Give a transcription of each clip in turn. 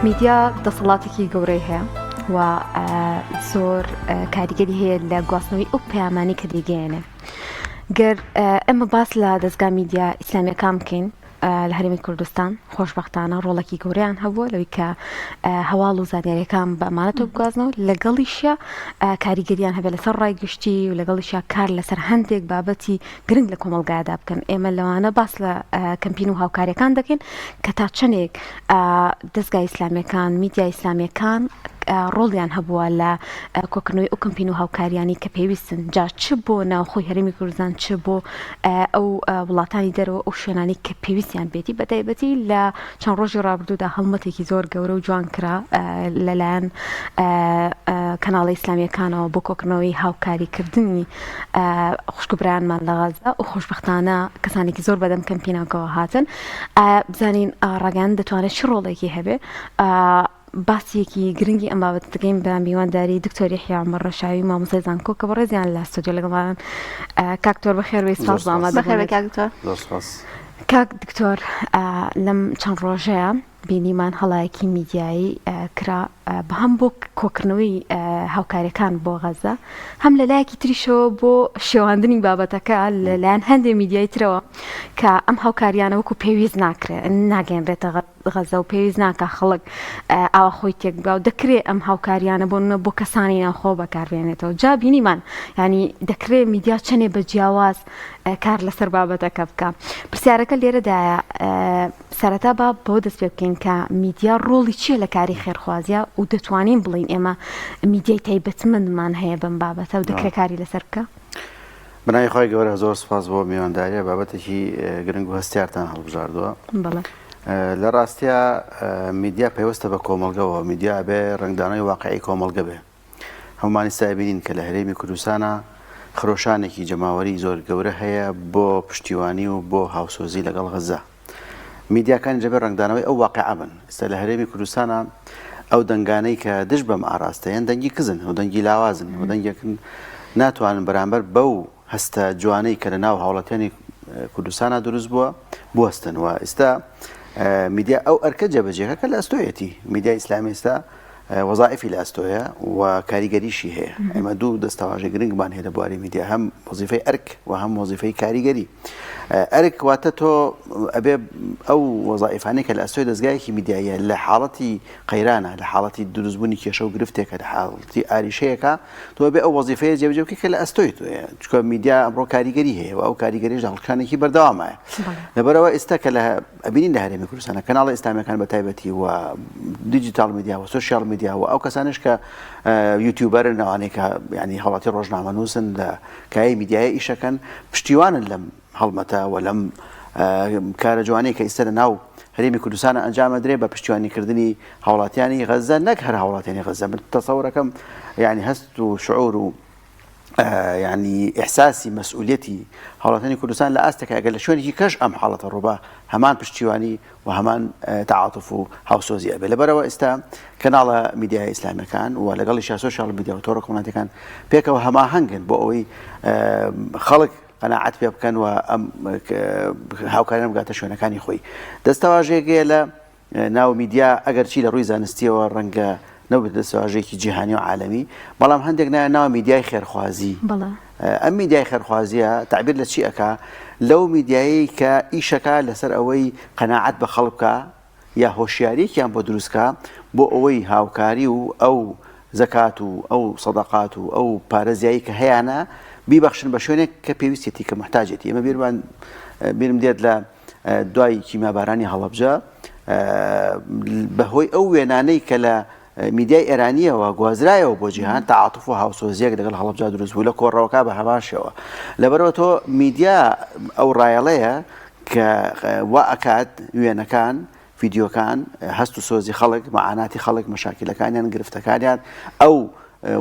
میدیا دەسەڵاتێکی گەورەی هەیە و زۆر کاریگەری هەیە لە گواستنەوەی ئەو پەیامانی کە دەیگەیەنێ گەر ئێمە باس لە دەستگا میدیا ئیسلامیەکان بکەین لە هەرێمی کوردستان خۆشبەختانە ڕۆڵێکی گەورەیان هەبووە لەوەی کە هەواڵ و زانیاریەکان بە ئەمانەتەوە بگوازنەوە لەگەڵیشە کاریگەریان هەبێت لەسەر ڕای گشتی و لەگەڵیشە کار لەسەر هەندێک بابەتی گرنگ لە کۆمەڵگادا بکەن ئێمە لەوانە باس لە کەمپین و هاوکاریەکان دەکەین کە تا چەندێک دەستگای ئیسلامیەکان میدیا ئیسلامیەکان ڕۆڵیان هەبووە لە کۆکردنەوەی ئەو کەمپین و هاوکاریانی کە پێویستن جا چ بۆ ناوخۆی هەرێمی کوردستان چ بۆ ئەو وڵاتانی دەرەوە ئەو شوێنانی کە پێویستیان پێتی بە تایبەتی لە چەند ڕۆژی ڕابردوودا هەڵمەتێکی زۆر گەورە و جوان کرا لەلایەن کەناڵە ئیسلامیەکانەوە بۆ کۆکردنەوەی هاوکاریکردنی خوشک و برایانمان لە غەزە و خۆشبەختانە کەسانێکی زۆر بەدەم کەمپینەکەوە هاتن بزانین ڕاگەیاندن دەتوانێت چ ڕۆڵێکی هەبێ باسێکی گرنگی ئەم بابەتە دەکەین بە میوانداری دکتۆر یەحیا عومەر ڕەشاوی مامۆستای زانکۆ کە بەڕێزیان لە ستۆدیۆ لەگەڵمان کاک دکتۆر بەخێربێی سپاس بۆ ئامادەبوونت. بەخێربێی کاک دکتۆر. زۆر سپاس. کاک دکتۆر لەم چەند ڕۆژەیە بینیمان هەڵایەکی میدیایی کرا بە هەم بۆ کۆکردنەوەی هاوکاریەکان بۆ غەزە هەم لە لایەکی تریشەوە بۆ شێواندنی بابەتەکە لەلایەن هەندێک میدیای ترەوە کە ئەم هاوکاریانە وەکو پێویست ناکرێت ناگەێنرێتە غەزە و پێویست ناکا خەڵک ئاوا خۆی تێک بگا و دەکرێ ئەم هاوکاریانە بۆ نمونە بۆ کەسانی ناوخۆ بەکاربێنێتەوە جا بینیمان ینی دەکرێ میدیا چەنێ بە جیاواز کار لەسەر بابەتەکە بکە پرسیارەکە لێرەدایە سەرەتا با بۆ دەست پێ بکەین کە میدیا ڕۆڵی چییە لە کاری خێرخوازیە و دەتوانین بڵین ئێمە میدیای تایبەتمەندمان هەیە بەم بابەتە و دەکرێت کاری لەسەر بکە بەناوی خوای گەورە زۆر سپاس بۆ میوانداریە بابەتێکی گرنگ و هەستیارتان هەڵبژاردووە. بەڵێ. لە ڕاستیا میدیا پەیوەستە بە کۆمەڵگەوە میدیا ئەبێ ڕەنگدانەوەی واقعی کۆمەڵگە بێ هەموومان ئیستا ئەبینین کە لە هەرێمی کوردستانا خرۆشانێکی جەماوەری زۆر گەورە هەیە بۆ پشتیوانی و بۆ هاوسۆزی لەگەڵ غەزە میدیاکانیش دەبێت ڕەنگدانەوەی ئەو واقیعە بن. ئێستا لە هەرێمی کوردستانا ئەو دەنگانەی کە دژ بەم ئاراستەیەن دەنگی کزن و دەنگی لاوازن و دەنگێکن ناتوانن بەرامبەر بەو هەستە جوانەی کە لە ناو هاوڵاتیانی کوردستانا دروست بووە بوەستن و ئێستا میدیا ئەو ئەرکە جێبەجێکە کە لە ئەستۆیەتی میدیای ئیسلامی ئێستا وەزائفی لە ئەستۆیە و کاریگەریشی هەیە ئێمە دوو دەستەواژەی گرنگمان هەیە لە بواری میدیا هەم وەزیفەی ئەرک و هەم وەزیفەی کاریگەری ئەرک واتە تۆ ئەبێ ئەو وەزائفانەی کە لە ئەستۆی دەستگایەکی میدیاییە لە حاڵەتی قەیرانە لە حاڵەتی دروستبوونی کێشە و گرفتێکە لە حاڵەتی ئاریشەیەکە تۆ ئەبێ ئەو وەزیفەیە جێبەجێ بکەی کە لە ئەستۆی تۆیە چونکە میدیا ئەمڕۆ کاریگەری هەیە و ئەو کاریگەریش لە هەڵکشانێکی بەردەوامە لەبەرەوە ئێستا کە لە ئەبینین لە هەرێمی کوردستانە کەناڵە ئیسلامیەکان بە تایبەتی و دیجیتاڵ میدیا و سۆشیال میدیا و ئەو کەسانش کە یوتیوبەرن ئەوانەی کە ینی هەڵاتی ڕۆژنامەنووسن لە کایەی میدیایی ئیشەکەن پشتیوانن لەم هەڵمەتە و لەم کارە جوانەی کە ئیستا لە ناو هەرێمی کوردستانە ئەنجامە درێ بە پشتیوانیکردنی هاوڵاتیانی غەزە نەک هەر هاوڵاتیانی غەزە من تەسەورەکەم یعنی هەست و شعور و یعنی ئیحساسی مەسئولیەتی هاوڵاتیانی کوردستان لە ئاستێکە ئەگەر لە شوێنێکی کەش ئەم حاڵەتە ڕووبا هەمان پشتیوانی و هەمان تەعاتوف و هاوسۆزی ئەبێ لەبەرەوە ئێستا کەناڵە میدیای ئیسلامیەکان و لەگەڵیشا سۆشیال میدیا و تۆڕە کۆمەڵایەتیەکان پێکەوە هەماهەنگن بۆ ئەوەی خەڵک قەناعەت پێ بکەن و ئەم هاوکاریان بگاتە شوێنەکانی خۆی دەستەواژەیەکەیە لە ناو میدیا ئەگەرچی لە ڕووی زانستیەوە ڕەنگە نەبێتە دەستەواژەیەکی جیهانی و عالەمی بەڵام هەندێک نایە ناو میدیای خێرخوازی ئەم میدیای خێرخوازیە تعبیر لە چی ئەکا لەو میدیایی کە ئیشەکە لەسەر ئەوەی قەناعەت بە خەڵک بکا یا هۆشیاریەکیان بۆ دروستکا بۆ ئەوەی هاوکاری و ئەو زەکات و ئەو سەدەقات و ئەو پارە زیایی کە هەیانە بیبەخشن بە شوێنێک کە پێویستێتی کە محتاجێتی ئێمە بیرمان بیرم دێت لە دوای کیمیابارانی هەڵەبجە بەهۆی ئەو وێنانەی کە لە میدیای ئێرانیەوە گوازرایەوە بۆ جیهان تەعاتوف و هاوسۆزیەک لەگەڵ هەڵەبجە دروست بوو لە کۆڕەوەکە بە هەمان شێوە لەبەرەوە تۆ میدیا ئەو ڕایەڵەیە کە وا ئەکات وێنەکان ڤیدیۆکان هەست و سۆزی خەڵک مەعاناتی خەڵک مەشاکیلەکانیان گرفتەکانیان ئەو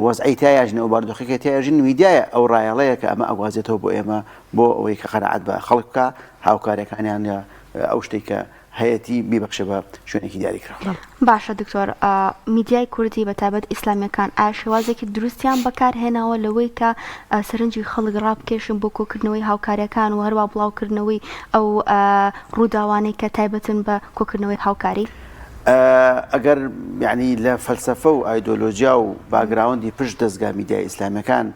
وەزعی تیاژن ئەو باردۆخی کە تیاژن میدیایە ئەو ڕایەڵەیە کە ئەمە ئەگوازێتەوە بۆ ئێمە بۆ ئەوەی کە قەناعەت بە خەڵک بکا هاوکاریەکانیان یا ئەو شتێک کە هەیەتی بیبەخشێ بە شوێنێکی دیاریکراو. باشە دکتۆر میدیای کوردی بە تایبەت ئیسلامیەکان ئایا شێوازێکی دروستیان بەکار هێناوە لەوەی کە سەرنجی خەڵک ڕابکێشن بۆ کۆکردنەوەی هاوکاریەکان و هەروا بڵاوکردنەوەی ئەو ڕووداوانەی کە تایبەتن بە کۆکردنەوەی هاوکاری؟ ئەگەر یعنی لە فەلسەفە و ئایدۆلۆژیا و background ی پشت دەزگا میدیا ئیسلامیەکان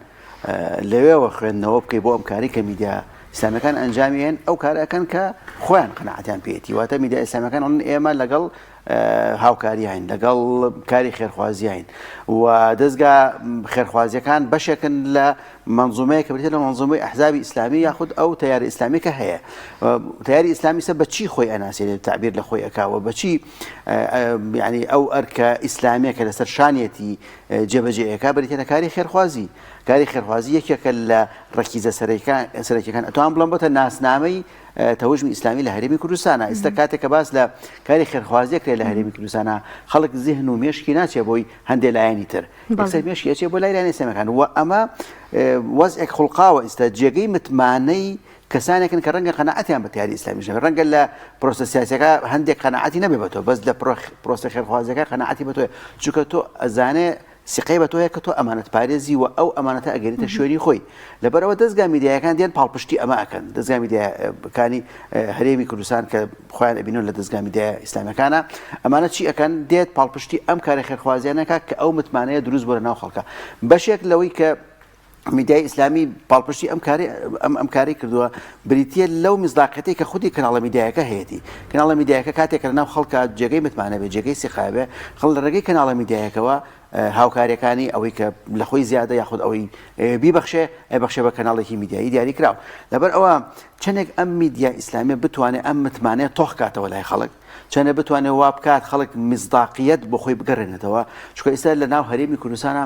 لەوێوە خوێندنەوە بکەی بۆ ئەم کاری کە میدیا ئیسلامیەکان ئەنجامی هێن ئەو کارە ئەکەن کە خۆیان قەناعەتیان پێیەتی واتە میدیا ئیسلامیەکان ئەڵێن ئێمە لەگەڵ هاوکاری هەین لەگەڵ کاری خێرخوازی هەین و دەزگا خێرخوازیەکان بەشێکن لە منظومەیە کە بریتە لە منظومەی ئەحزابی ئیسلامی یاخود ئەو تیاری ئیسلامی کە هەیە تیاری ئیسلامی سە بەچی خۆی ئەناسێنێت تعبیر لە خۆی ئەکاوە بەچی یعنی ئەو ئەرکە ئیسلامیە کە لەسەر شانیەتی جێبەجێ ئەکا بریتە لە کاری خێرخوازی کاری خێرخوازی یەکێکە لە ڕەکیزە سەرەکیەکان ئەتوان بڵێم بۆتە ناسنامەی تەوژمی ئیسلامی لە هەرێمی کوردستانە ئێستا کاتێک کە باس لە کاری خێرخوازیە کرێ لە هەرێمی کوردستانە خەڵک زیهن و مێشکی ناچێ بۆی هەندێ لایەنی تر یەکسەر مێشکی ئەچێ بۆ لای لایەنە ئیسلامیەکان و ئەمە وەزعێک خوڵقاوە ئێستا جێگەی متمانەی کەسانێکن کە ڕەنگە قەناعەتیان بە تیاری ئیسلامیش نەبێت ڕەنگە لە پرۆسە سیاسەکە هەندێک قەناعەتی نەبێ بە تۆ بەس لە پرۆسە خێرخوازیەکە قەناعەتی بە تۆیە چونکە تۆ ئەزانێ سیقەی بە تۆ هەیە کە تۆ ئەمانەت پارێزی و ئەو ئەمانەتە ئەگەریتە شوێنی خۆی لەبەرەوە دەزگا میدیایەکان دێن پاڵپشتی ئەمە ئەکەن دەزگا میدیاکانی هەرێمی کوردستان کە خۆیان ئەبینن لە دەزگا میدیا ئیسلامیەکانە ئەمانە چی ئەکەن دێت پاڵپشتی ئەم کارە خێرخوازیانەکە کە ئەو متمانەیە دروست بۆ لە ناو خەڵکە بەشێک لەوەی کە میدیای ئیسلامی پاڵپشتی ئەم کاری ئەم ئەم کاری کردووە بریتە لەو مزداقەتی کە خودی کەناڵە میدیایەکە هەیەی کەناڵە میدیایەکە کاتێک لە ناو خەڵکە جێگەی متمانە بێ جێگەی سیقاوێ خەڵ لە ڕێگەی کەناڵە میدیایەکەوە هاوکاریەکانی ئەوەی کە لە خۆی زیادە یاخود ئەوەی بیبەخشێ ئەیبەخشێ بە کەناڵێکی میدیایی دیاریکراو لەبەر ئەوە چەندێک ئەم میدیا ئیسلامیە بتوانێت ئەم متمانەیە تۆخ کاتەوە لای خەڵک چەندە بتوانێت وا بکات خەڵک مزداقیەت بۆ خۆی بگەڕێنێتەوە چونکە ئێستا لە ناو هەرێمی کوردستانە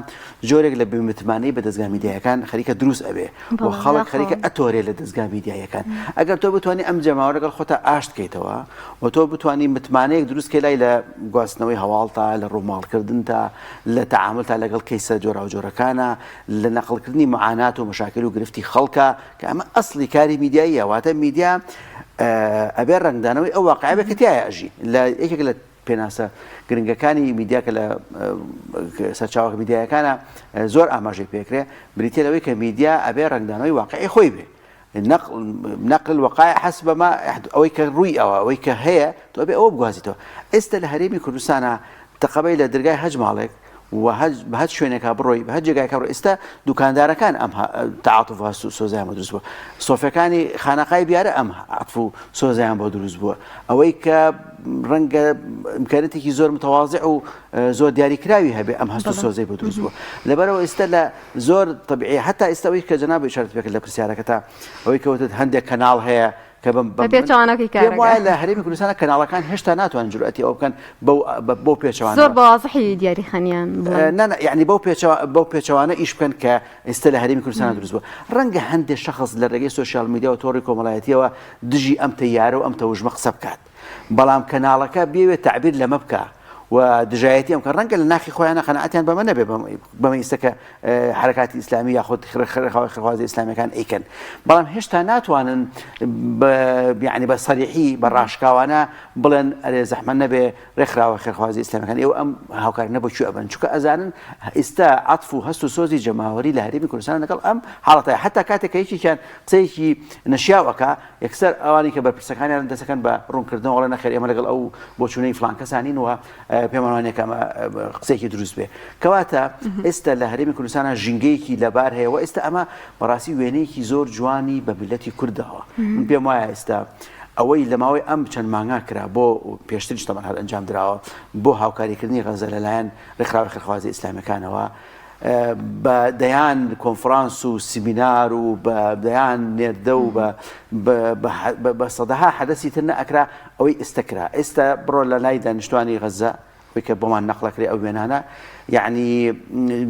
جۆرێک لە بمتمانەی بە دەزگا میدیایەکان خەریکە دروست ئەبێ و خەڵک خەریکە ئەتۆرێ لە دەزگا میدیایەکان ئەگەر تۆ بتوانی ئەم جەماوەرە لەگەڵ خۆتا ئاشت کەیتەوە و تۆ بتوانی متمانەیەک دروست کەی لای لە گواستنەوەی هەواڵتا لە ڕووماڵکردنتا لە تەعاملتا لەگەڵ کەیسە جۆراوجۆرەکانە لە نەقڵکردنی معانات و مەشاکل و گرفتی خەڵکە کە ئەمە ئەسڵی کاری میدیاییە واتە میدیا ئەبێ ڕەنگدانەوەی ئەو واقعە بێت کە تیایا ئەژی لە یەکێک لە پێناسە گرنگەکانی میدیا کە لە سەرچاوە میدیایەکانە زۆر ئاماژەی پێکرێ بریتە لەوەی کە میدیا ئەبێ ڕەنگدانەوەی واقعی خۆی بێ نقل الوقائع حسب ما ئەوەی کە ڕووی ئەوە ئەوەی کە هەیە تۆ ئەبێ ئەوە بگوازیتەوە ئێستا لە هەرێمی کوردستانە تەقەبەی لە درگای هەج ماڵێک و هەج بە هەر شوێنێکا بڕۆی بە هەر جێگایەکا بڕۆی ئێستا دوکاندارەکان ئەم تەعاتوف هەست و سۆزیان بۆ دروست بووە سۆفەکانی خانەقای بیارە ئەم عەتف و سۆزیان بۆ دروست بووە ئەوەی کە ڕەنگە ئیمکانەتێکی زۆر متەوازع و زۆر دیاریکراوی هەبێ ئەم هەست و سۆزەی بۆ دروست بووە لەبەرەوە ئێستا لە زۆر طبیعی حتا ئێستا ئەوەی کە جەناب ئیشارەت پێکرد لە پرسیارەکەتا ئەوەی کە وتت هەندێک کەناڵ هەیە کە بەم بە پێچەوانەکەی پێم وایە لە هەرێمی کوردستان کەناڵەکان هێشتا ناتوانن جورئەتی ئەوە بکەن بەو بەو پێچەوانە زۆر بە وازحی دیاری خەنیان نا نا یعنی بەو پێچەوە بەو پێچەوانە ئیش بکەن کە ئێستا لە هەرێمی کوردستان دروست بووە ڕەنگە هەندێک شخص لە ڕێگەی social media و تۆڕی کۆمەڵایەتیەوە دژی ئەم تەیارە و ئەم تەوژمە قسە بکات بەڵام کەناڵەکە بیەوێت تەعبیر لەمە بکا و دژایەتی ئەم کە ڕەنگە لە ناخی خۆیانە قەناعەتیان بەمە نەبێ بەمە ئیستا کە حرکاتی ئیسلامی یاخود خێرخواوی خێرخوازی ئیسلامیەکان ئەیکەن بەڵام هێشتا ناتوانن یعنی بە سەریحی بە ڕاشکاوانە بڵێن ئەرێ زەحمە نەبێ ڕێکخراوە خێرخوازی ئیسلامیەکان ئێوە ئەم هاوکارانە بۆ کوێ ئەبەن چونکە ئەزانن ئیستا عەتف و هەست و سۆزی جەماوەری لە هەرێمی کوردستان لەگەڵ ئەم حاڵەتە حتا کاتێک کە یەکێکیان قسەیەکی نەشیاو ئەکا یەکسەر ئەوانی کە بەرپرسەکانیان دەستەکەن بە ڕوونکردنەوە ئەڵێن نەخێر ئێمە لەگەڵ ئەو بۆچوونەی فڵان کەسا نین و پێمان وانیە کە ئەمە قسەیەکی دروست بێ. کەواتە ئێستا لە هەرێمی کوردستانا ژینگەیەکی لەبار هەیە و ئێستا ئەمە بەڕاستی وێنەیەکی زۆر جوانی بە میللەتی کورد داوە. من پێم وایە ئێستا ئەوەی لە ماوەی ئەم چەند مانگا کرا بۆ پێشتریش تەبعەن هەر ئەنجام دراوە بۆ هاوکاریکردنی غەزە لەلایەن ڕێکخراوە خێرخوازی ئیسلامیەکانەوە بە دەیان کۆنفرانس و سیمینار و بە دەیان نێردە و بە سەدەها حەدەسی تر نەئەکرا ئەوەی ئێستا کرا. ئێستا بڕۆ لە لای دانیشتوانی غەزە ئەوەی کە بۆمان نەقڵەکرێ ئەو وێنانە یعنی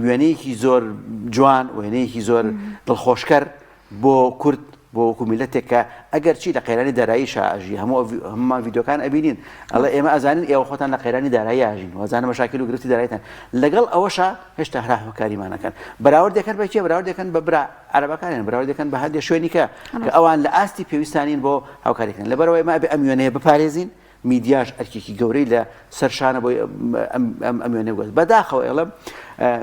وێنەیەکی زۆر جوان وێنەیەکی زۆر دڵخۆشکەر بۆ کورد بۆ وەکو میللەتێک کە ئەگەرچی لە قەیرانی داراییشا ئەژی هەموو هەموومان ڤیدیۆکان ئەبینین ئەڵێ ئێمە ئەزانین ئێوە خۆتان لە قەیرانی دارایی ئاژین و ئەزانن مەشاکیل و گرفتی داراییتان لەگەڵ ئەوەشا هێشتا هەر هاوکاریمان ئەکەن بەراورد دەکەن بە کێ بەراورد دەکەن بە برا عەرەبەکانیان بەراورد دەکەن بە هەندێک شوێنی کە کە ئەوان لە ئاستی پێویستانین بۆ هاوکاریکردن لەبەرئەوە ئێمە ئەبێ ئەم وێنەیە بپارێزین میدیاش ئەرکێکی گەورەی لە سەر شانە بۆی ئەم وێنەیە بگوازێت بەداخەوە ئێڵم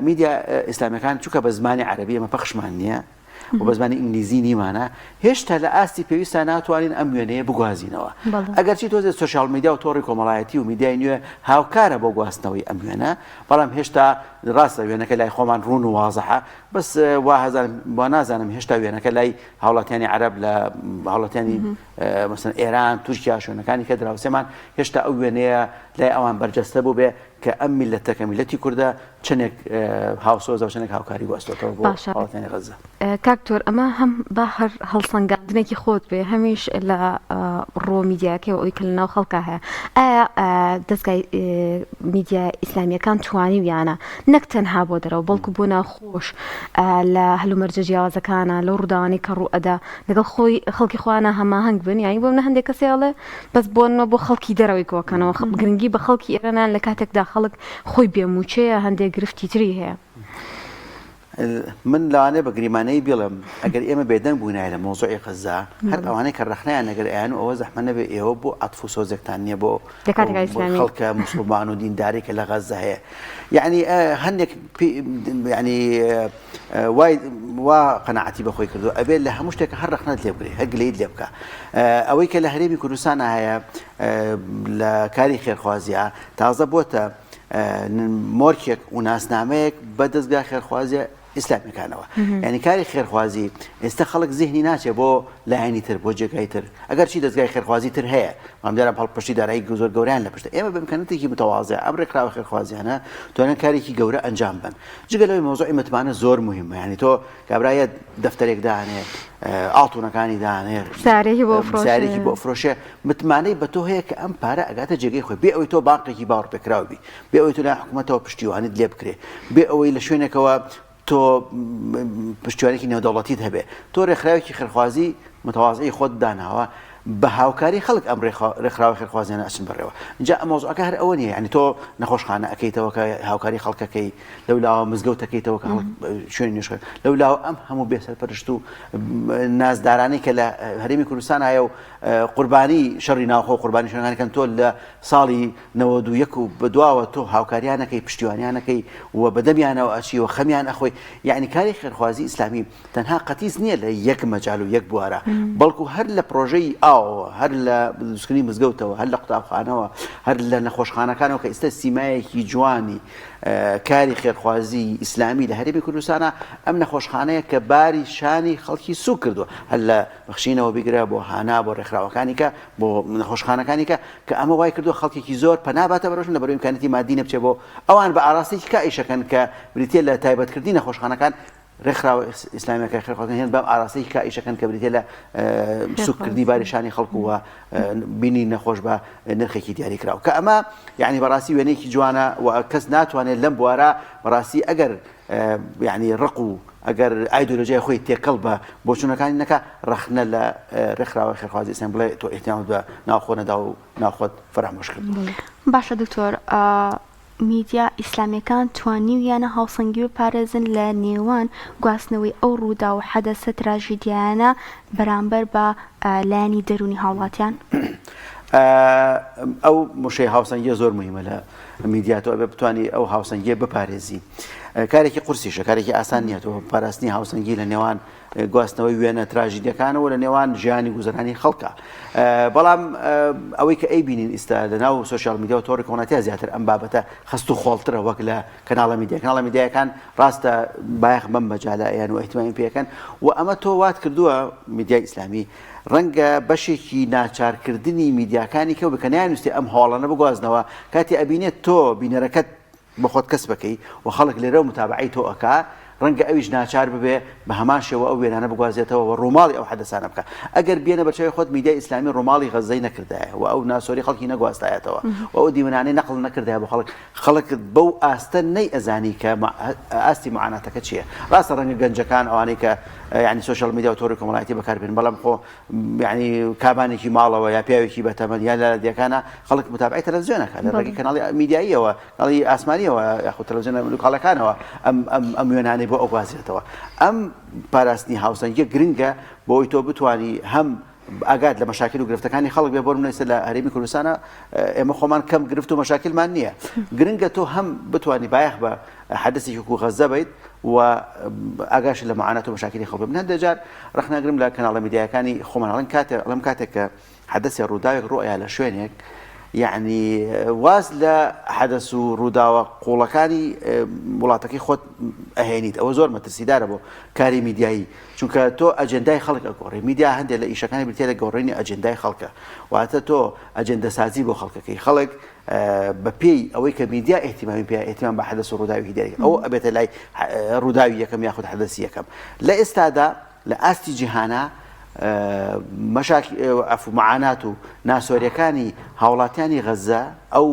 میدیا ئیسلامیەکان چونکە بە زمانی عەرەبی ئێمە پەخشمان نییە. و بە زمانی ئینگلیزی نیمانە هێشتا لە ئاستی پێویستا ناتوانین ئەم وێنەیە بگوازینەوە. ئەگەرچی تۆزێ سۆشیال میدیا و تۆڕی کۆمەڵایەتی و میدیای نوێ هاوکارە بۆ گواستنەوەی ئەم وێنە، بەڵام هێشتا ڕاستە وێنەکە لای خۆمان ڕوون و وازحە، بەس وا هەزانم وا نازانم هێشتا وێنەکە لای هاوڵاتیانی عەرەب لە هاوڵاتیانی مەسەن ئێران، تورکیا، شوێنەکانی کە دراوسێمان هێشتا ئەو وێنەیە لای ئەوان بەرجەستە بووبێ کە ئەم میللەتە کە میللەتی کوردە چەندێک هاوسۆزە و چەندێک هاوکاری گواستۆتەوە بۆ هاوڵاتیانی غەززە. کاک دکتۆر ئەمە هەم با هەر هەڵسەنگاندنێکی خۆت بێ هەمیش لە ڕووە میدیاکەی و ئەوی کە لە ناو خەڵکا هەیە ئایا دەزگای میدیا ئیسلامیەکان توانیویانە نەک تەنها بۆ دەرەوە بەڵکو بۆ ناوخۆش لە هەلومەرجە جیاوازەکانە لەو ڕووداوانەی کە ڕوو ئەدا لەگەڵ خۆی خەڵکی خۆیانە هەماهەنگ بن یانی بۆ منە هەندێک کەسێ ئەڵێ بەس بۆ نمە بۆ خەڵکی دەرەوەی کۆکەنەوە گرنگی بە خەڵکی ئێرەنان لە کاتێکدا خەڵک خۆی بێ مووچەیە هەندێک گرفتی تری هەیە. من لەوانەیە بە گریمانەیی بیڵێم ئەگەر ئێمە بێدەنگ بووینایە لە مەوزوعی غەززە هەر ئەوانەی کە ڕەخنەیان لەگەر ئەیان و ئەوە زەحمە نەبێ ئێوە بۆ عەتف و سۆزێکتان نییە بۆ خەڵکە موسڵمان و دینداری کە لە غەززە هەیە یعنی هەندێک یعنی وای وا قەناعەتی بەخۆی کردو ئەبێت لە هەموو شتێک هەر ڕەخنەت لێ بگرێ هەر گلەیت لێ بکە ئەوەی کە لە هەرێمی کوردستان هەیە لە کاری خێرخوازیە تازە بۆتە مۆرکێک و ناسنامەیەک بە دەزگا خێرخوازیە ئیسلامیەکانەوە یعنی کاری خێرخوازی ئێستا خەڵک زیهنی ناچێ بۆ لایەنی تر بۆ جێگای تر ئەگەر چی دەزگای خێرخوازی تر هەیە بەڵام دیارە پاڵپشتی دارایی زۆر گەوریان لە پشتە ئێمە بە ئیمکاناتێکی متەوازع ئەم ڕێکخراوە خێرخوازیانە توانن کارێکی گەورە ئەنجام بن جگە لەوەی مەوزوعی متمانە زۆر مهمە یعنی تۆ کابرایە دەفتەرێک دانێ ئاڵتونەکانی دانێ سارێکی بۆ فرۆشێ سارێکی بۆ فرۆشێ متمانەی بە تۆ هەیە کە ئەم پارە ئەگاتە جێگەی خۆی بێ ئەوەی تۆ بانقێکی باوەڕپێکراو بی بێ ئەوەی تۆ لە حکوومەتەوە پشتیوانیت لێ بکرێ بێ ئەوەی لە شوێنێکەوە تۆ پشتیوانێکی نێودەوڵەتیت هەبێ تۆ ڕێکخراوێکی خێرخوازی متەوازعی خۆت داناوە بە هاوکاری خەڵک ئەم ڕێکخراوە خێرخوازیانە ئەچن بەڕێوە جا ئەم مەوزوعەکە هەر ئەوە نییە یعنی تۆ نەخۆشخانە ئەکەیتەوە کە هاوکاری خەڵکەکەی لەو لاوە مزگەوت ئەکەیتەوە کە خەڵک شوێنی نوێژ لەو لاوە ئەم هەموو بێسەرپەرشت و نازدارانەی کە لە هەرێمی کوردستان هەیە و قوربانی شەڕی ناوخۆ قوربانی شوێنەکانی کەن تۆ لە ساڵی 91 و بەدواوە تۆ هاوکاریانەکەی پشتیوانیانەکەی و بەدەمیانەوە ئەچی و خەمیان ئەخۆی یعنی کاری خێرخوازی ئیسلامی تەنها قەتیس نییە لە یەک مەجال و یەک بوارە بەڵکو هەر لە پرۆژەی ئاوەوە هەر لە دروستکردنی مزگەوتەوە هەر لە قوتابخانەوە هەر لە نەخۆشخانەکانەوە کە ئیستا سیمایەکی جوانی کاری خێرخوازی ئیسلامی لە هەرێمی کوردستانە ئەم نەخۆشخانەیە کە باری شانی خەڵکی سوک کردووە هەر لە بەخشینەوە بیگرە بۆ هانا بۆ ڕێکخراوەکانی کە بۆ نەخۆشخانەکانی کە کە ئەمە وای کردووە خەڵکێکی زۆر پەنا باتە بەرۆشن لە بەرەوەی ئیمکانیەتی مادی نەبچێ بۆ ئەوان بە ئاراستەیەکی کا ئیشەکەن کە بریتیە لە تایبەتکردنی نەخۆشخانەکان ڕێکخراوە ئیسلامیەکە خێرخوازەکان هێن بەم ئاراستەی کا ئیشەکەن کە بریتیە لە سوککردنی باری شانی خەڵک و بینی نەخۆش بە نرخێکی دیاریکراو کە ئەمە یعنی بەڕاستی وێنەیەکی جوانە و کەس ناتوانێت لەم بوارە بەڕاستی ئەگەر یعنی ڕق و ئەگەر ئایدۆلۆژیای خۆی تێکەڵ بە بۆچوونەکانی نەکا ڕەخنە لە ڕێکخراوە خێرخوازی ئیسلام بڵێ تۆ ئیهتیمامت بە ناوخۆ نەدا و ناوخۆت فەرامۆش کرد. باشە دکتۆر میدیا ئیسلامیەکان توانیویانە هاوسەنگی بپارێزن لە نێوان گواستنەوەی ئەو ڕووداو و حەدەسە تراژیدیایانە بەرامبەر بە لایەنی دەروونی هاوڵاتیان؟ ئەو وشەی هاوسەنگیە زۆر مهمە لە میدیا تۆ ئەبێ بتانی ئەو هاوسەنگیە بپارێزی کارێکی قورسیشە کارێکی ئاسان نییە تۆ پاراستنی هاوسەنگی لە نێوان گواستنەوەی وێنە تراژیدیەکانەوە لە نێوان ژیانی گوزەرانی خەڵکە بەڵام ئەوەی کە ئەیبینین ئیستا لە ناو سۆشیال میدیا و تۆڕی کۆمەڵایەتیە زیاتر ئەم بابەتە خەست و خۆڵترە وەک لە کەناڵە میدیا کەناڵە میدیایەکان ڕاستە بایەخ بەم مەجالە ئەیان و ئیهتیمامی پێکەن و ئەمە تۆ وات کردووە میدیای ئیسلامی ڕەنگە بەشێکی ناچارکردنی میدیاکانی کە بکە نەیانویستی ئەم هەواڵانە بگوازنەوە کاتی ئەبینێت تۆ بینەرەکەت بە خۆت کەسب ئەکەی و خەڵک لێرەوە متابەعەی تۆ ئەکا، ڕەنگە ئەویش ناچار ببێ بە هەمان شێوە ئەو وێنانە بگوازێتەوە و ڕووماڵی ئەو حەدەسانە بکا. ئەگەر بێنە بەرچاوی خۆت میدیای ئیسلامی ڕووماڵی غەززەی نەکردایە و ئەو ناسۆری خەڵکی نەگواستایەتەوە و ئەو دیمەنانەی نەقڵ نەکردایە بۆ خەڵک، خەڵک بەو ئاستە نەیئەزانی کە ئاستی معاناتەکە چییە. ڕاستە ڕەنگە گەنجەکان ئەوانەی کە یانی سۆشیال میدیا و تۆڕی کۆمەڵایەتی بەکار بێنن، بەڵام خۆ یعنی کابانێکی ماڵەوە یا پیاوێکی بەتەمەن یا لە دیەکانە خەڵک متابعی تەلەڤزیۆن ئەکات لە ڕێگەی کەناڵی میدیاییەوە کەناڵی ئاسمانیەوە یاخود تەلەڤزیۆنە لوکاڵەکانەوە ئەم ئەم ئەم وێنانەی بۆ ئەگوازرێتەوە ئەم پاراستنی هاوسەنگیە گرنگە بۆ ئەوی تۆ بتانی هەم ئاگات لە مەشاکل و گرفتەکانی خەڵک بێ بۆ منە لە هەرێمی کوردستانە ئێمە خۆمان کەم گرفت و مەشاکلمان نییە گرنگە تۆ هەم بتانی بایەخ بە حەدەسێکی وەکو غەزە بیت و ئاگاش لە معانات و مەشاکیلی خەڵک من هەندێک جار ڕەخنەگرم لە کەناڵە میدیایەکانی خۆمان ئەڵێن کاتێ ئەڵێم کاتێک کە حەدەسێ ڕووداوێک ڕوئیا لە شوێنێک یعنی واز لە حەدەس و ڕووداوە قوڵەکانی وڵاتەکەی خۆت ئەهێنیت ئەوە زۆر مەترسیدارە بۆ کاری میدیایی چونکە تۆ ئەجێندای خەڵک ئەگۆڕی میدیا هەندێک لە ئیشەکانی بریتە لە گۆڕینی ئەجێندای خەڵکە واتە تۆ ئەجێندەسازی بۆ خەڵکەکەی خەڵک بە پێی ئەوەی کە میدیا ئیهتیمامی پێ ئیهتیمام بە حەدەس و ڕووداوی دیاری ئەوە ئەبێتە لای ڕووداوی یەکەم یاخود حەدەسی یەکەم لە ئێستادا لە ئاستی جیهانە مەشاک عەفو معانات و ناسۆریەکانی هاوڵاتیانی غەزە ئەو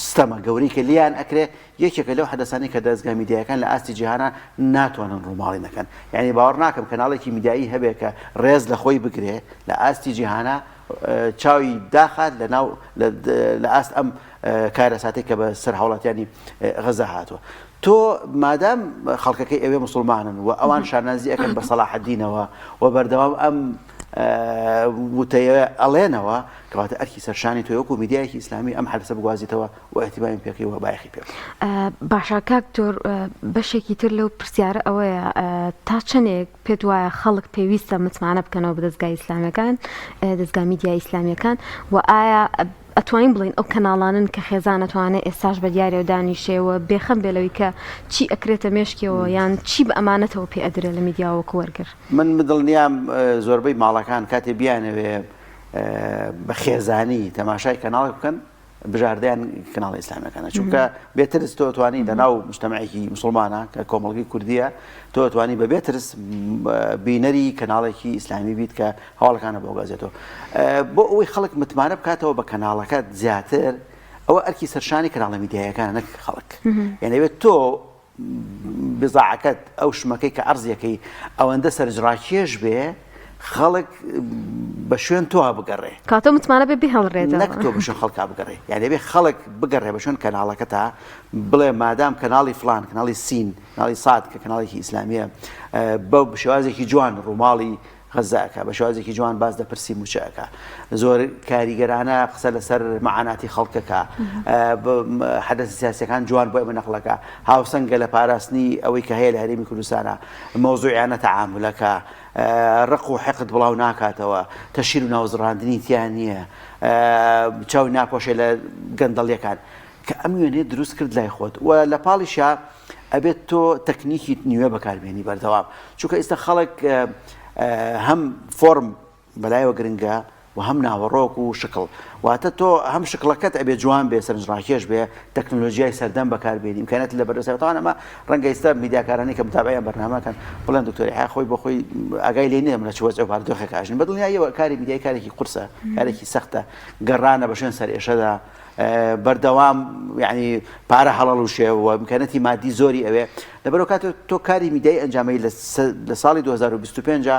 ستەمە گەورەی کە لیان ئەکرێ یەکێکە لەو حەدەسانەی کە دەزگا میدیایەکان لە ئاستی جیهانا ناتوانن ڕووماڵی نەکەن یعنی باوەڕ ناکەم کەناڵێکی میدیایی هەبێ کە ڕێز لە خۆی بگرێ لە ئاستی جیهانا چاوی داخات لە ناو لە ئاست ئەم کارەساتێک کە بە سەر هاوڵاتیانی غەزە هاتووە تۆ مادام خەڵکەکەی ئەوێ مسلمانن و ئەوان شانازی ئەکەن بە سەڵاحەدینەوە و بەردەوام ئەم وتەیە ئەڵێنەوە کەواتە ئەرکی سەرشانی تۆ وەکو میدیایەکی ئیسلامی ئەم حەدەسە بگوازیتەوە و ئیهتیمامی پێکەی و بایەخی پێ بدەی. باشە کاک دکتۆر بەشێکی تر لەو پرسیارە ئەوەیە تا چەندێک پێت وایە خەڵک پێویستە متمانە بکەنەوە بە دەزگای ئیسلامیەکان دەزگا میدیا ئیسلامیەکان و ئایا ئەتوانین بڵین ئەو کەناڵانن کە خێزان ئەتوانێت ئێستاش بە دیارەوە دانیشێ و بێخەم بێ لەوەی کە چی ئەکرێتە مێشکیەوە یان چی بە ئەمانەتەوە پێ ئەدرێ لە میدیاوە وەکو وەرگر؟ من دڵنیام زۆربەی ماڵەکان کاتێ بیانەوێ بە خێزانی تەماشای کەناڵێک بکەن بژاردەیان کەناڵە ئیسلامیەکانە چونکە بێترس تۆ توانی لە ناو مجتەمعێکی مسلمانە کە کۆمەڵگەی کوردیە تۆ توانی بە بێترس بینەری کەناڵێکی ئیسلامی بیت کە هەواڵەکانە بۆ گازێتەوە بۆ ئەوەی خەڵک متمانە بکاتەوە بە کەناڵەکە زیاتر ئەوە ئەرکی سەرشانی کەناڵە میدیایەکان نەک خەڵک یعنی تۆ بزاعەکەت ئەو شمەکەی کە عەرزیەکەی ئەوەندە سەرنجڕاکێش بێ خەڵک بە شوێن تۆ بگەڕێ. کەواتە متمانە بێ بهێڵرێتەوە. نەک تۆ بە شوێن خەڵکا بگەڕێ یانی ئەبێ خەڵک بگەڕێ بە شوێن کەناڵەکەتا بڵێ مادام کەناڵی فڵان کەناڵی سین کەناڵی ساد کە کەناڵێکی ئیسلامیە بە شێوازێکی جوان ڕووماڵی غەززە ئەکا، بە شێوازێکی جوان باس لە پرسی مووچە ئەکا، زۆر کاریگەرانە قسە لەسەر مەعاناتی خەڵک ئەکا، حەدەسە سیاسیەکان جوان بۆ ئێمە نەقڵ ئەکا، هاوسەنگە لە پاراستنی ئەوەی کە هەیە لە هەرێمی کوردستانا، مەوزوعیانە تەعامول ئەکا، ڕق و حقد بڵاو ناکاتەوە، تەشهیر و ناوزڕاندنی تیا نییە، چاوی ناپۆشێ لە گەندەڵیەکان. کە ئەم وێنەیە دروست کرد لای خۆت و لە پاڵیشا ئەبێت تۆ تەکنیکی نوێ بەکاربێنی بەردەوام چونکە ئیستا خەڵک هەم فۆرم بەلایەوە گرنگە و هەم ناوەڕۆک و شکڵ واتە تۆ هەم شکڵەکەت ئەبێ جوان بێ سەرنجڕاکێش بێ تەکنۆلۆژیای سەردەم بەکاربێنی ئیمکانات لە بەردەست تاوان ئەمە ڕەنگە ئیستا میدیاکارانی کە متابعیان بەرنامەکەن بڵێن دکتۆر یحیی خۆی بۆ خۆی ئاگای لێ نییە لە چ وەزع و بارودۆخێک ئاژین بە دڵنیاییەوە کاری میدیای کارێکی قورسە کارێکی سەختە گەڕانە بە شوێن سەرئێشەدا بەردەوام یعنی پارە هەڵەڵوشێ و ئیمکانەتی مادی زۆری ئەوێ لەبەرو کاتێ تۆ کاری میدیایی ئەنجامەی لە ساڵی 2025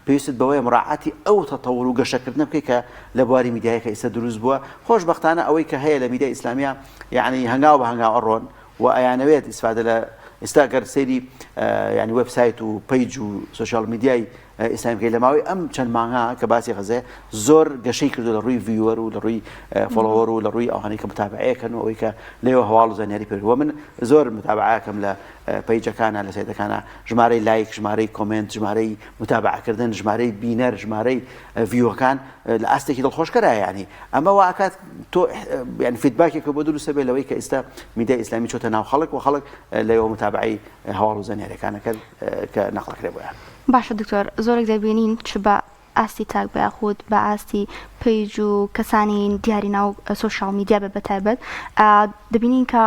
پێویستت بەوەیە مراعاتی ئەو تەتەور و گەشەکردنە بکەیت کە لە بواری میدیایەکە ئیستا دروست بووە خۆشبەختانە ئەوەی کە هەیە لە میدیای ئیسلامیە یعنی هەنگاو بە هەنگاو ئەڕۆن و ئەیانەوێت ئیسفادە لە ئیستا گەر سەیری یعنی وێبسایت و page و social media ی ئیسلامی بکەیت لە ماوەی ئەم چەند مانگە کە باسی غەزەیە زۆر گەشەی کردو لە ڕووی viewer و لە ڕووی follower و لە ڕووی ئەوانەی کە متابعەکەن و ئەوەی کە لێوە هەواڵ و زانیاری پێ و من زۆر متابعەکەم لە page ەکانە لە سایتەکانە ژمارەی لایک ژمارەی comment ژمارەی متابعەکردن ژمارەی بینەر ژمارەی view ەکان لە ئاستێکی دڵخۆشکەرە ینی ئەمە واکات تۆ یعنی feedback ێکە بۆ دروستە بێ لەوەی کە ئێستا میدیای ئیسلامی چۆتە ناو خەڵک و خەڵک لەوە متابعەی هەواڵ و زانیاریەکانەکە کە نەقڵەکرێ بۆیان. باشە دکتۆر زۆرێک دەبینین چ بە ئاستی تاک بە یاخود بە ئاستی page و کەسانی دیاری ناو social media بێ بەتایبەت دەبینین کە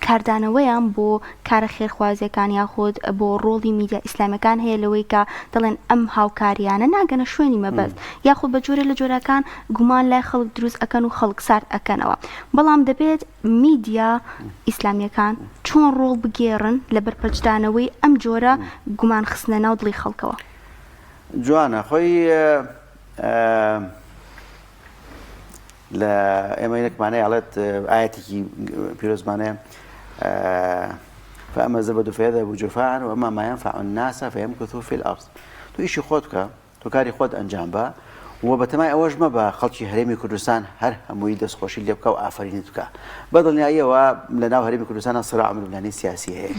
کاردانەوەیان بۆ کارە خێرخوازیەکان یاخود بۆ ڕۆڵی میدیا ئیسلامیەکان هەیە لەوەی کە دەڵێن ئەم هاوکاریانە ناگەنە شوێنی مەبەست یاخود بە جۆرێ لە جۆرەکان گومان لای خەڵک دروست ئەکەن و خەڵک سارد ئەکەنەوە بەڵام دەبێت میدیا ئیسلامییەکان چۆن ڕۆڵ بگێڕن لە بەرپەرچدانەوەی ئەم جۆرە گومان خستنە ناو دڵی خەڵکەوە؟ جوانە خۆی لە ئێمە یەکمانەیە ئەڵێت ئاەتێکی پیرۆزمانەیە فأما الزبد فيذهب جفاء وأما ما ينفع الناس فيمكث في الأرض تۆ ئیشی خۆت بکە تۆ کاری خۆت ئەنجام بە. و بەتەمای ئەوەش مەبە خەڵکی هەرێمی کوردستان هەر هەمووی دەستخۆشیت لێ بکا و ئافەرینت بکا. بە دڵنیاییەوە لە ناو هەرێمی کوردستانا سراع و ململانێی سیاسی هەیە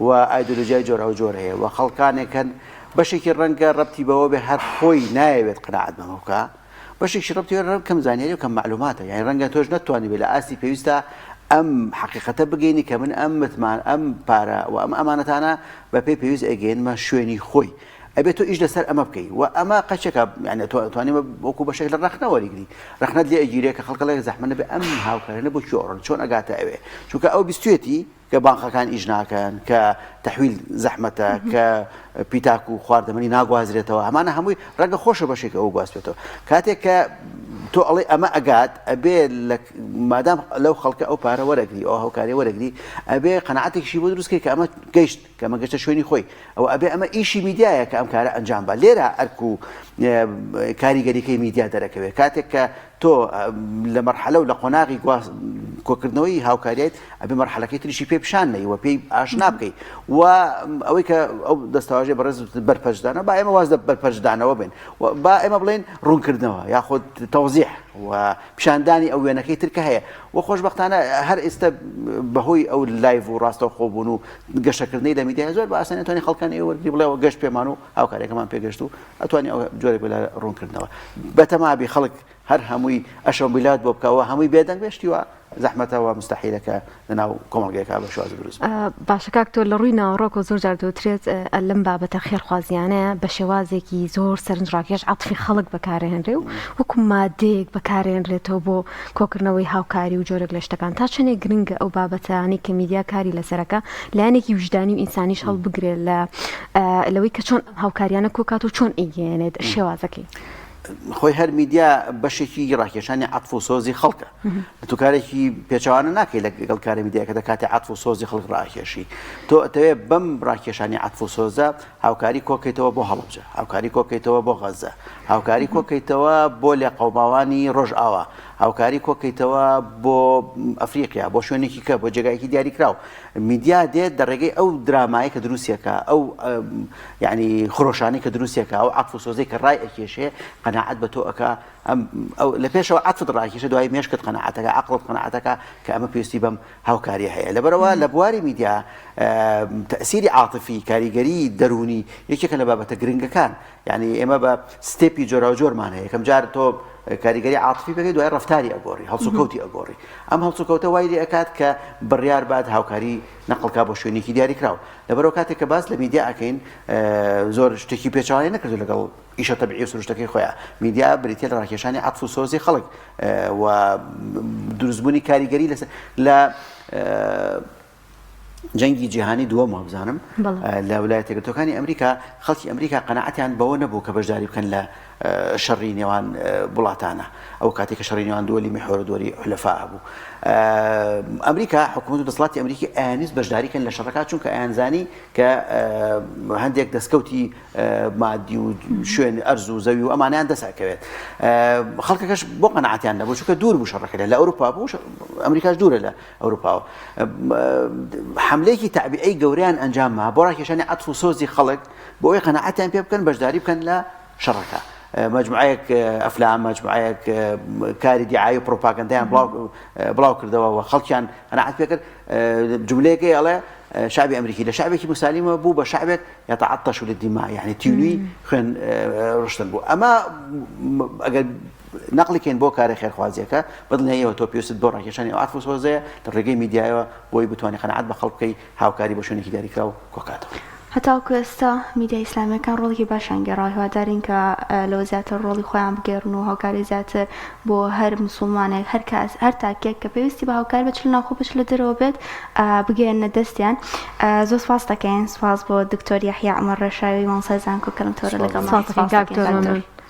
و ئایدۆلۆژیای جۆراوجۆر هەیە و خەڵکانێک هەن بەشێکی ڕەنگە ڕەبتی بەوە بێ هەر خۆی نایەوێت قەناعەت بەمە بکا، بەشێکیشی ڕەبتی بەوە ڕەنگە کەم زانیاری و کەم مەعلوماتە یانی ڕەنگە تۆش نەتتوانیبێ لە ئاستی پێویستا ئەم حەقیقەتە بگەینی کە من ئەم متمان ئەم پارە و ئەم ئەمانەتانە بەپێی پێویست ئەگەیەنمە شوێنی خۆی. ئەبێ تۆ ئیش لەسەر ئەمە بکەی و ئەمە قەچێکە یعنی تۆ ئەتوانی وەکو بەشێک لە ڕەخنە وەریگری ڕەخنەت لێ ئەگیرێ کە خەڵک ئەڵێ زەحمەت نەبێ ئەم هاوکارانە بۆ کوێ ئەڕۆن چۆن ئەگاتە ئەوێ چونکە ئەو بیستوێتی کە بانقەکان ئیش ناکەن کە تەحویل زەحمەتە کە پیتاک و خواردەمەنی ناگوازرێتەوە ئەمانە هەمووی ڕەنگە خۆشە بەشێک ئەو گواستێتەوە کاتێک کە تۆ ئەڵێ ئەمە ئەگات ئەبێ لە مادام لەو خەڵکە ئەو پارە وەرەگری ئەو هاوکاری وەرەگری ئەبێ قەناعەتێکیشی بۆ دروست کەی کە ئەمە گەیشت کە ئەمە گەشتە شوێنی خۆی ئەوە ئەبێ ئەمە ئیشی میدیایە کە ئەم کارە ئەنجام با لێرە ئەرک و کاریگەریەکەی میدیا دەرەکەوێت کاتێک کە تۆ لە مەرحەلە و لە قۆناغی کۆکردنەوەی هاوکاریت ئەبێ مەرحەلەکەی تریشی پێ پیشان نەی و پێی ئاشنا بکەی و ئەوەی کە ئەو دەستەواژەی بەڕێز بەرپەرچدانەوە با ئێمە واز لە بەرپەرچدانەوە بێن با ئێمە بڵێن ڕوونکردنەوە یاخود تەوزیح و پیشاندانی ئەو وێنەکەی تر کە هەیە و خۆشبەختانە هەر ئێستا بەهۆی ئەو live و ڕاستەوخۆ بوون و گەشەکردنەی لە میدیای زۆر بە ئاسانی ئەتوانی خەڵکانی ئێوە وەرگری بڵێ ئەوە گەشت پێمان و هاوکاریەکەمان پێگەشت و ئەتوانی ئەو جۆرێک بێ لە ڕوونکردنەوە بەتەمابی خەڵک هەر هەمووی ئەشەمبیلات بۆ بکەوە هەمووی بێدەنگ بێ شتی وا زەحمەتە و مستحیلە کە لەناو کۆمەڵگەیەکا بە شێوازی دروست بێت. باشە کاک تۆ لە ڕووی ناوەڕۆکەوە زۆر جار دەوترێت لەم بابەتە خێرخوازیانەیە بە شێوازێکی زۆر سەرنجڕاکێش عەتفی خەڵک بەکارهێنرێ و وەکو مادەیەک بەکارهێنرێتەوە بۆ کۆکردنەوەی هاوکاری و جۆرێک لە شتەکان تا چەندێک گرنگە ئەو بابەتانەی کە میدیا کاری لەسەرەکە لایەنێکی ویژدانی و ئینسانیش هەڵبگرێت لە لەوەی کە چۆن ئەم هاوکاریانە کۆکات و چۆن ئەیگەیەنێت شێوازەکەی. خۆی هەر میدیا بەشێکی ڕاکێشانی عەتف و سۆزی خەڵکە تۆ کارێکی پێچەوانە ناکەی لەگەڵ کارە میدیاکە دەکاتێ عەتف و سۆزی خەڵک ڕاکێشی تۆ ئەتەوێ بەم ڕاکێشانی عەتف و سۆزە هاوکاری کۆکەیتەوە بۆ هەڵەبجە هاوکاری کۆکەیتەوە بۆ غەزە هاوکاری کۆکەیتەوە بۆ لێقەوماوانی ڕۆژئاوا هاوکاری کۆکەیتەوە بۆ ئەفریقیا بۆ شوێنێکی کە بۆ جێگایەکی دیاریکراو میدیا دێت دە ڕێگەی ئەو درامایە کە دروستیەکە ئەو یعنی خرۆشانی کە دروستیەکە ئەو عەتف و سۆزەی کە ڕای ئەکێشێ قەناعەت بە تۆ ئەکا ئەم ئەو لە پێشەوە عەتفت ڕاکێشە دوای مێشکت قەناعەتەکە عەقڵت قەناعەتەکە کە ئەمە پێویستی بەم هاوکاریە هەیە لەبەرەوە لە بواری میدیا تەئسیری عاتفی کاریگەری دەروونی یەکێکە لە بابەتە گرنگەکان یعنی ئێمە بە step ی جۆراوجۆرمان هەیە یەکەم جار تۆ کاریگەری عاتفی بەکەی دوای ڕەفتاری ئەگۆڕی هەڵسوکەوتی ئەگۆڕی ئەم هەڵسوکەوتە وای لێ ئەکات کە بڕیار بات هاوکاری نەقڵکا بۆ شوێنێکی دیاریکراو لەبەرەوە کاتێک کە باس لە میدیا ئەکەین زۆر شتێکی پێچەوانەی نەکردو لەگەڵ ئیشە تەبیعی و سروشتەکەی خۆیان میدیا بریتە لە ڕاکێشانی عەتف و سۆزی خەڵک و دروستبوونی کاریگەری لەسەر لە جەنگی جیهانی دووەم وابزانم لە ولایەتە یەکگرتووەکانی ئەمریکا خەڵکی ئەمریکا قەناعەتیان بەوە نەبوو کە بەشداری بکەن لە شەڕی نێوان وڵاتانە ئەو کاتێک کە شەڕی نێوان دووەلی میحوەر و دووەلی حولەفا هەبوو ئەمریکا حکوومەت و دەسەڵاتی ئەمریکی ئەیانویست بەشداری کەن لە شەڕەکە چونکە ئەیانزانی کە هەندێک دەستکەوتی مادی و شوێن ئەرز و زەوی و ئەمانیان دەست ئەکەوێت خەڵکەکەش بۆ قەناعەتیان نەبوو چونکە دوور بوو شەڕەکە لە ئەوروپا بوو ئەمریکاش دوورە لە ئەوروپاوە حملەیەکی تەعبیئەی گەورەیان ئەنجام ما بۆ ڕاکێشانی عەتف و سۆزی خەڵک بۆ ئەوەی قەناعەتیان پێ بکەن بەشداری بکەن لە شەڕەکە مجموعەیەک ئەفلام مجموعەیەک کاری دیعایی و پرۆپاگەندەیان بڵاو کردەوە و خەڵکیان قەناعەت پێ کرد جملەیەکەی ئەڵێ شعبی ئەمریکی لە شعبێکی مسالمەوە بوو بە شعبێک يتعطش للدماء یعنی تینوی خوێن ڕشتن بوو ئەمە ئەگەر نەقلی کەین بۆ کارە خێرخوازیەکە بەدڵنیاییەوە تۆ پێویستت بۆ ڕاکێشانی ئەو عەتف و سۆزەیە لە ڕێگەی میدیایەوە بۆی بتوانی قەناعەت بە خەڵک بکەی هاوکاری بۆ شوێنێکی دیاریکراو کۆکاتەوە. هەتاوەکو ئێستا میدیا ئیسلامیەکان ڕۆڵێکی باشیان گێڕاوە هیوادارین کە لەوە زیاتر ڕۆڵی خۆیان بگێڕن و هاوکاری زیاتر بۆ هەر مسوڵمانێک هەر کاس هەر تاکێک کە پێویستی بە هاوکاری بێت چ لە ناوخۆ بێت چ لە دەرەوە بێت بگەیەننە دەستیان زۆر سپاس دەکەین سپاس بۆ دکتۆر یەحیا عومەر ڕێشاوی مامۆستای زانکۆ کە لەم تۆرە لەگەڵمان سپاس دەکەین دکتۆر.